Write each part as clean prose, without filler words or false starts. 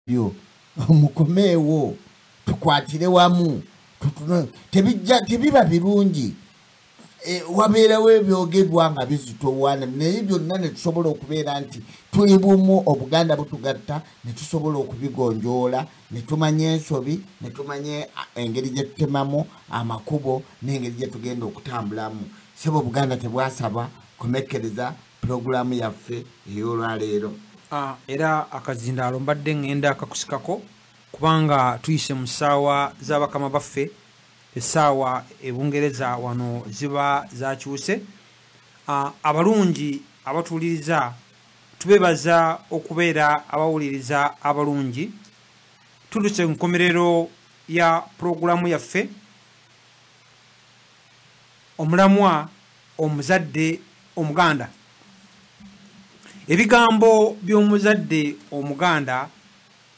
Byo mukomeewo, tukwatire wamu, tebijja tebiba birungi. Wabeerawo ebyogerwa nga bizitowana, naye byonna ne tusobola okubeera nti tuli bumu, Obuganda butugatta, ne tusobola okubigonjoola, ne tumanya ensobi, ne tumanya engeri gye tutemamu amakubo n'engeri gye tugenda okutambulamu. Sebo, Obuganda tebwasaba komekkereza pulogulaamu yaffe ey'olwaleero. Era akazindaalo mbadde ŋŋenda kakusikako, kubanga tuyise mu ssaawa z'abakama baffe. Essaawa e Bungereza wano ziba zakyuse. Abalungi abatuwuliriza, tubebaza okubeera abawuliriza abalungi. Tutuse nkomerero ya pulogulaamu yaffe, omulamwa omuzadde Omuganda. Ebigambo by'omuzadde Omuganda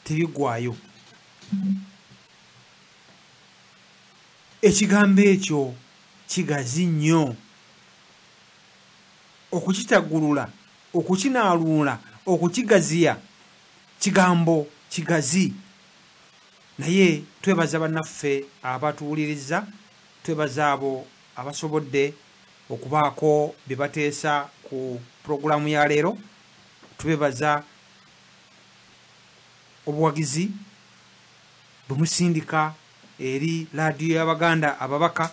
tebiggwayo. Ekigambo ekyo kigazi nnyo okukitagulula, okukinaaluula, okukigaziya. Kigambo kigazi, naye twebaza bannaffe abatuwuliriza, twebaza abo abasobodde okubaako bye bateesa ku pulogulaamu ya leero. Tubebaza obuwagizi bwe musindika eri laadiyo y'Abaganda Ababaka,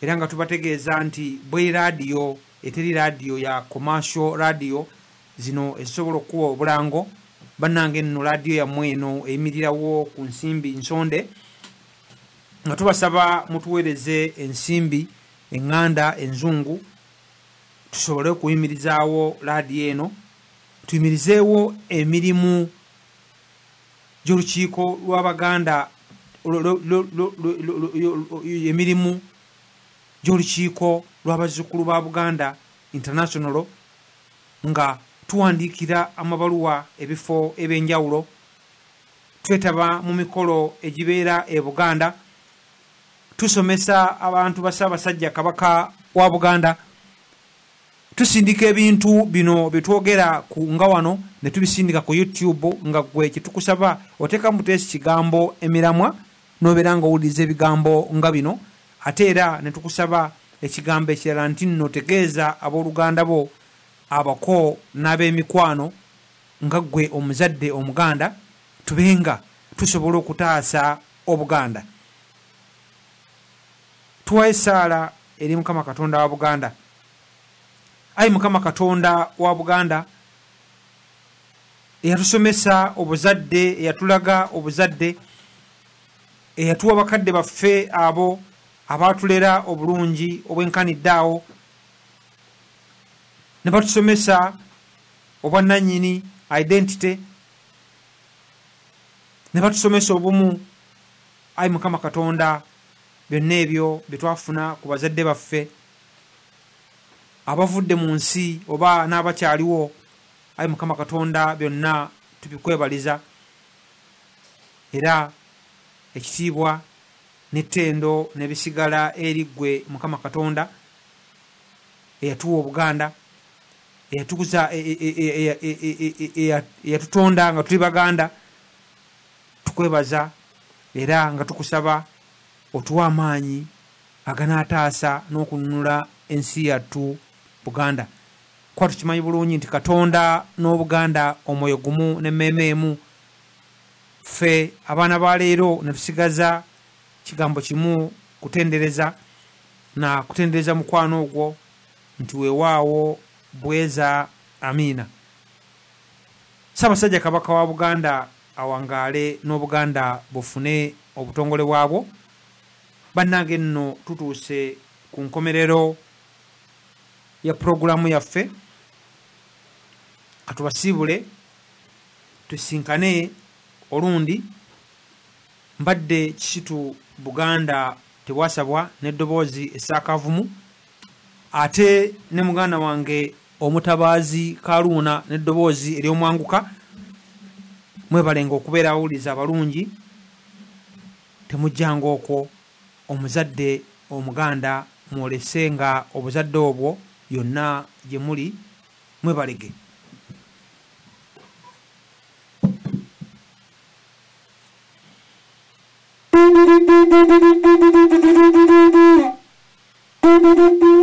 era nga tubategeeza nti bweri laadiyo eteri laadiyo ya commercial, laadiyo zino ezisobola okukuba obulango. Bannange, nno laadiyo yammwe eno eyimirirawo ku nsimbi nsonde, nga tubasaba mutuweereze ensimbi eŋŋanda enzungu tusobole okuyimirizaawo laadiyo eno, tuyimirizeewo emirimu gy'Olukiiko lw'Abaganda, emirimu gy'Olukiiko lw'Abazzukulu ba Buganda International, nga tuwandiikira amabaluwa ebifo ebyenjawulo, twetaba mu mikolo egibeera e Buganda, tusomesa abantu ba Ssaabasajja Kabaka wa Buganda, tusindika ebintu bino byetwogera ku nga wano ne tubisindika ku YouTube, nga gwe kyetukusaba oteekamu buteesi kigambo "emiramwa" n'obeera nga owuliriza ebigambo nga bino. Ate era ne tukusaba ekigambo ekirala nti nno tegeeza abooluganda bo, abako n'ab'emikwano, nga ggwe omuzadde Omuganda, tubenga tusobola okutaasa Obuganda. Tuwayo essaala eri Mukama Katonda wa Buganda. Ayi Mukama Katonda wa Buganda, eyatusomesa obuzadde, eyatulaga obuzadde, eyatuwa bakadde baffe abo abaatulera obulungi obwenkanidde awo ne batusomesa obwannannyini, identity, ne batusomesa obumu. Ayi Mukama Katonda, byonna ebyo bye twafuna ku bazadde baffe abavudde mu nsi oba n'abakyaliwo, ayi Mukama Katonda, byonna tubikwebaliza, era ekitiibwa n'ettendo ne bisigala eri ggwe Mukama Katonda eyatuwa Obuganda, eyatukuza, eyatutonda nga tuli Baganda. Tukwebaza era nga tukusaba otuwa amaanyi aganaataasa n'okununula ensi yattu Buganda, kuba tukimanyi bulungi nti Katonda n'Obuganda omwoyo gumu n'emmeeme emu. Ffe abaana ba leero ne tusigaza kigambo kimu, kutendereza na kutendereza mukwano ogwo nti weewaawo, bweza, amiina. Ssaabasajja Kabaka wa Buganda awangaale n'Obuganda bufune obutongole bwabwo. Bannange, nno tutuuse ku nkomerero ya pulogulaamu yaffe. Katubasiibule, tusinkane olundi. Mbadde Kisitu Buganda Tebwasabwa n'eddoboozi essaakavumu, ate ne muganda wange Omutabaazi Kaluuna n'eddoboozi ery'omwanguka. Mwebalenga okubeera abawuliriza abalungi. Temujjanga okwo omuzadde Omuganda mwolese nga obuzadde obwo yonna gye muli. Mwebalege. Thank you.